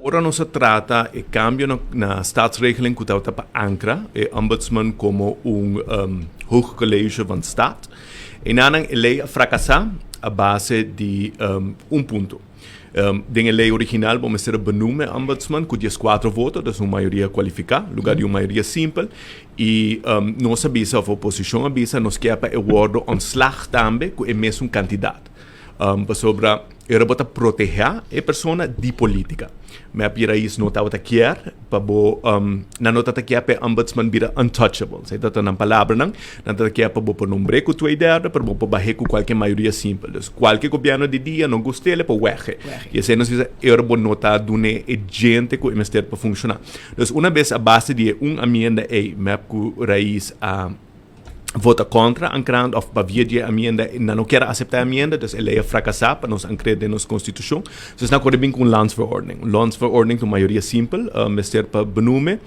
Ora nos a trata e cambio na na Staatsregeling cu tabata pa ancra e Ombudsman como un Hoog College van Staat, enanan e ley a fracasa a base di un punto. Den e ley original bo mester a benoem e Ombudsman cu diescuatro voto, dus un mayoria cualifica, lugar di un mayoria simpel, y nos a bisa of oposicion a bisa nos kier pa e wordo ontslag tambe cu e mesun cantidad. Pasobra e bo ta protehá e persona di polítika. Mep i Rais no tabata kier pa bo, nan no tabata kier pa e ombudsman bira untouchable. Esei tabata nan palabranan. Nan tabata kier pa bo por nombr'é ku twee derde, pero bo por bah'é ku kualke mayoria simpel. Dus kualke gobièrnu di dia no gust'é, el por weg'é. I esei nos bisa e ora bo no ta dun'é e djente ku e mester pa funshoná. Dus una bes a base di e un amienda ei mep ku Rais a vota contra ankrando of pa via di e amienda nan no kier a acepta e amienda, dus e ley a fracasa pa nos ankre den nos constitucion. Dus nan kore bin cu un landsverordening. Un landsverordening ta un mayoria simpel, mester pa benoeme,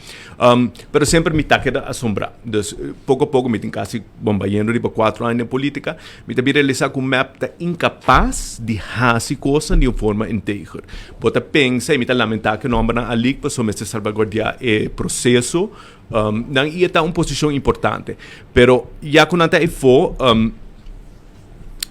pero semper mi ta keda asombra. Dus poco a poco mi tin casi, bon, bayendo riba cuatro aña den politica, mi ta bin realisa cu mep ta incapas di haci cosnan di un forma integer. Bo ta pensa, y mi ta lamenta cu e nombernan a leak, pasobra mester salvaguardia e proceso. Nan ia ta un posicion importante, pero ya cu nan ta efo,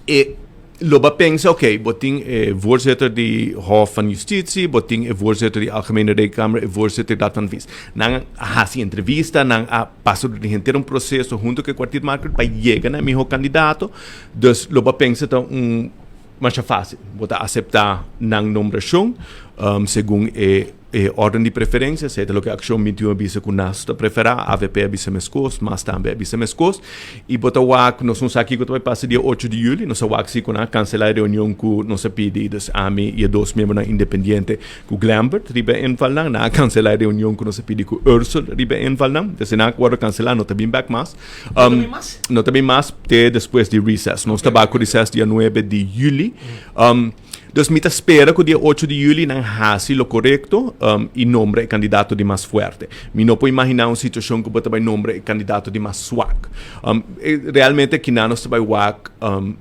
e lo ba pensa, ok, bo tin e voorzitter di Hof van Justitie, bo tin e voorzitter di Algemene Rekenkamer, e voorzitter di Raad van Advies. Nan a haci entrevista, nan a pasa door di henter un proceso hunto cu e kwartiermaker pa yega na e miho candidato. Dus lo ba pensa ta un masha facil, bo ta acepta nan nombracion segun e. E orden di preferencia, esei ta loke Accion 21 a bisa cu nas ta prefera, avp a bisa mescos, mas tambe a bisa mescos. Y bo ta wak, nos no sa kico ta bay pasa dia ocho di juli, nos a wak si cu nan a cancela e reunion cu nos a pidi, dus ami y e dos miembronan independiente cu Glenbert riba e invalnan, nan a cancela e reunion cu nos a pidi cu Ursel riba e invalnan, dus e nan a wordo cancela, no ta bin bek mas. No ta bin mas? No ta bin mas te despues di recess. Nos ta bay cu recess dia nuebe di juli. Dus mi ta spera ku dia ocho di juli nan hasi lo korekto i nombra e kandidato di mas fuerte. Mi no por imaginá un situashon ku bo ta bai nombra e kandidato di mas swak. Realmente kinan nos ta bai wak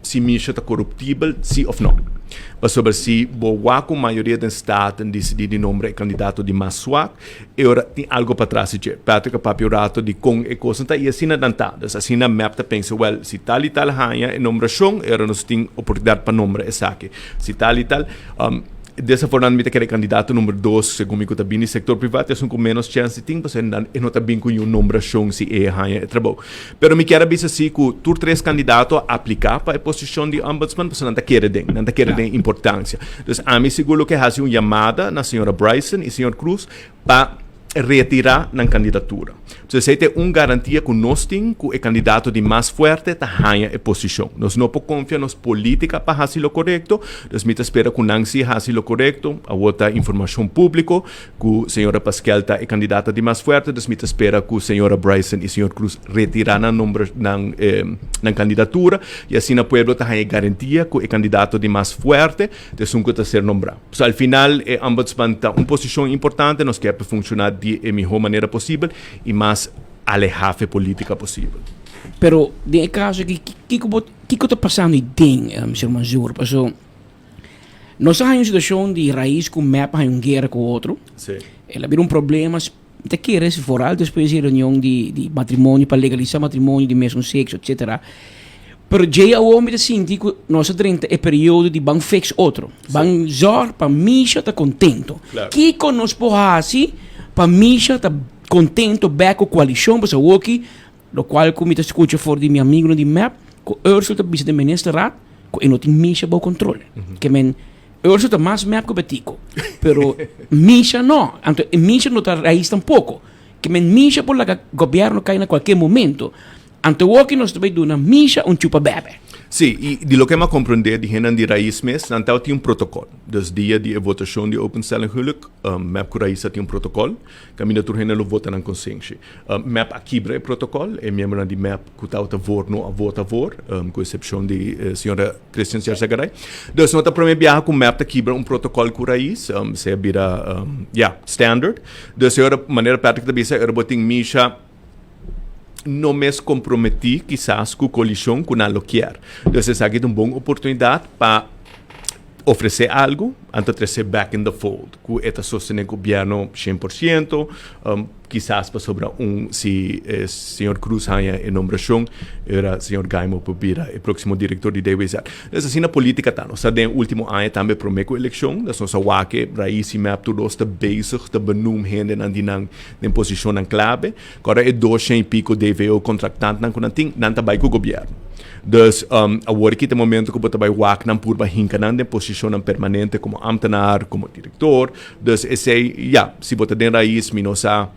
si Misha ta koruptibel, si òf no. Pasobra si bo wak ku mayoria den Staten disidí di nombra e kandidato di mas swak, E ora tin algo patras di dje. Patrick a papia un rato di con e cosnan ta y asina nan ta. Dus asina mep ta pensa, well, si tal y tal haña e nombracion, e ora nos tin oportunidad pa nombra esaki. Si tal y tal. De esa forma nan mi ta kere candidato number dos, segun mi cu ta bini di sector privat, esun cu menos chance di tin, pasobra nan e no ta bin cu niun nombracion si e haña e trabou. Pero mi kier a bisa si cu tur tres candidato a aplica pa e posicion di ombudsman, pasobra nan ta kere den, nan ta kere den importancia. Dus ami sigur lo ke haci un yamada na señora Bryson y señor Cruz pa retira nan candidatura. So esey ta e un garantia cu nos tin cu e candidato di mas fuerte ta haña e posicion. Nos no por confia nos politica pa haci lo corecto, dus mi ta spera cu nan si haci lo corecto. Awor ta informacion publico cu señora Paskel ta e candidata di mas fuerte, dus mi ta spera cu señora Bryson y señor Cruz retira nan nombre, nan, nan candidatura y asina pueblo ta haña e garantia cu e candidato di mas fuerte ta esun cu ta ser nombra. So al final e ombudsman ta un posicion importante, nos kier pa funciona di e miho manera posibel y mas aleha fe politica posibel. Pero den e caso aki, kico bo, kico ta pasando ei den, señor Manzur? Paso nos a haña un situacion di raiz cu mep a haña un guera cu otro. Sí. El a bira un problema, mi ta kere si vooral despues di e reunion di, di matrimonio pa legalisa matrimonio di mesun sexo, etcetera. Pero djei awor mi ta sinti cu nos a drenta e periodo di ban fix otro. Ban zorg pa Misha ta contento. Claro. Kico nos por haci pa Misha ta contento bek cu coalicion? Pasobra awoki, locual cu mi ta scucha for di mi amigonan di mep, cu Ursel ta bisa den ministerraad cu e no tin Misha bou control. Ke men, Ursel ta mas mep cu Betico, pero Misha no. Anto e Misha no ta raiz tampoco. Ke men Misha por laga gobierno cay na cualkier momento. Anto awoki nos ta bay duna Misha un chupa bebe. Sí, y di loke mi a comprende di hendenan di Raiz mes, nan tabata tin un protocol. Dus dia di e votacion di openstelling huwelijk, mep cu Raiz a tin un protocol, caminda tur hende lo vota nan consenshi. Mep a kibra e protocol, e miembronan di mep cu tabata voor no a vota voor, cu excepcion di señora Christian Sierra-Garay. Dus no ta prome biaha cu mep ta kibra un protocol cu Raiz, esey a bira, ya, standard. Dus e ora, manera Patrick ta bisa, e ora bo tin Misha, no mes comprometí kisas cu coalición cu nan lo kier. Dus esaki ta un bon oportunidad pa ofrece algo. Anto trece back in the fold, cu e ta sostene gobierno 100%, kisas pasobra un si e señor Cruz haña e nombracion, era señor Gaimo por bira e proximo director di DWZ. Dus asina politica ta. Nos ta den ultimo aña tambe prome cu eleccion, dus nos a wak e Raiz y mep tur dos ta bezig ta benoem hendenan di nan den posicionnan clave. Kòrda e 200 y pico DVO contractantnan cu nan tin, nan ta bay cu gobierno. Dus awor aki ta e momento cu bo ta bay wak nan purba hinca nan den posicionnan permanente como ambtenaar, como director. Dus esey, ya, si bo ta den Raiz mi no sa,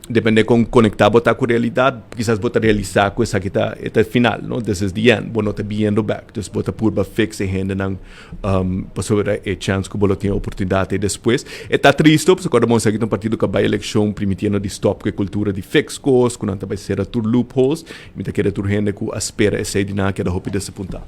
depende con conecta bo ta cu realidad, kisas bo ta realisa cu esaki ta e ta e final, no, this is the end, bo no ta biyendo bek. Dus bo ta purba fix e hendenan pasobra e chance cu bo lo tin e oportunidad ey despues. E ta tristo, pasobra kòrda bo esaki ta un partido cu a bay eleccion primitiendo di stop cu e cultura di fix cos, cu nan ta bay cera tur loopholes. Mi ta kere tur hende cu a spera esey di nan a keda hopi desapunta.